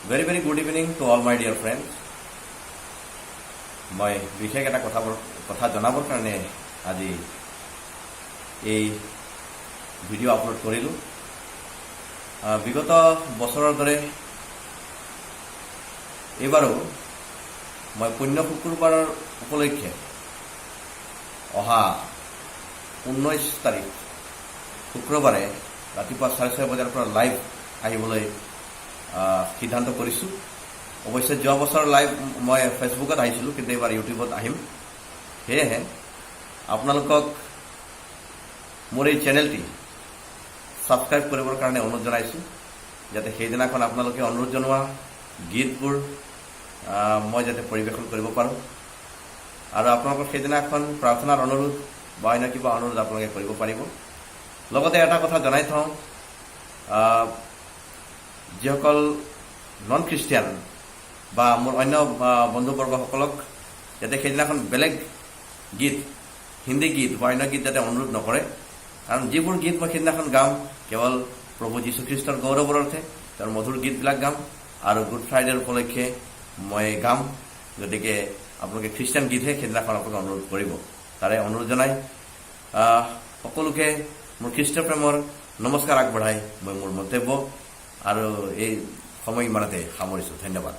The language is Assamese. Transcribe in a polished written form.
Very very good evening to all my dear friends. মই বিশেষ এটা কথা জনাবৰ কাৰণে আজি এই ভিডিঅ' আপলোড কৰিলোঁ। বিগত বছৰৰ দৰে এইবাৰো মই পুণ্য শুক্ৰবাৰৰ উপলক্ষে অহা 19 তাৰিখ শুক্ৰবাৰে ৰাতিপুৱা 6:30 বজাৰ পৰা লাইভ আহিবলৈ সিদ্ধান্ত কৰিছোঁ। অৱশ্যে যোৱা বছৰ লাইভ মই ফেচবুকত আহিছিলোঁ, কিন্তু এইবাৰ ইউটিউবত আহিম। সেয়েহে আপোনালোকক মোৰ এই চেনেলটি ছাবস্ক্ৰাইব কৰিবৰ কাৰণে অনুৰোধ জনাইছোঁ, যাতে সেইদিনাখন আপোনালোকে অনুৰোধ জনোৱা গীতবোৰ মই যাতে পৰিৱেশন কৰিব পাৰোঁ আৰু আপোনালোকৰ সেইদিনাখন প্ৰাৰ্থনাৰ অনুৰোধ বা অন্য কিবা অনুৰোধ আপোনালোকে কৰিব পাৰিব। লগতে এটা কথা জনাই থওঁ, যিসকল নন খ্ৰীষ্টিয়ান বা মোৰ অন্য বন্ধুবৰ্গসকলক যাতে সেইদিনাখন বেলেগ গীত, হিন্দী গীত বা অন্য গীত যাতে অনুৰোধ নকৰে। কাৰণ যিবোৰ গীত মই সেইদিনাখন গাম, কেৱল প্ৰভু যীশুখ্ৰীষ্টৰ গৌৰৱৰ অৰ্থে তেওঁৰ মধুৰ গীতবিলাক গাম আৰু গুড ফ্ৰাইডেৰ উপলক্ষে মই গাম। গতিকে আপোনালোকে খ্ৰীষ্টিয়ান গীতহে সেইদিনাখন আপোনালোকে অনুৰোধ কৰিব, তাৰে অনুৰোধ জনাই সকলোকে মোৰ খ্ৰীষ্ট প্ৰেমৰ নমস্কাৰ আগবঢ়াই মই মোৰ মন্তব্য আৰু এই সময় ইমানতে সামৰিছোঁ। ধন্যবাদ।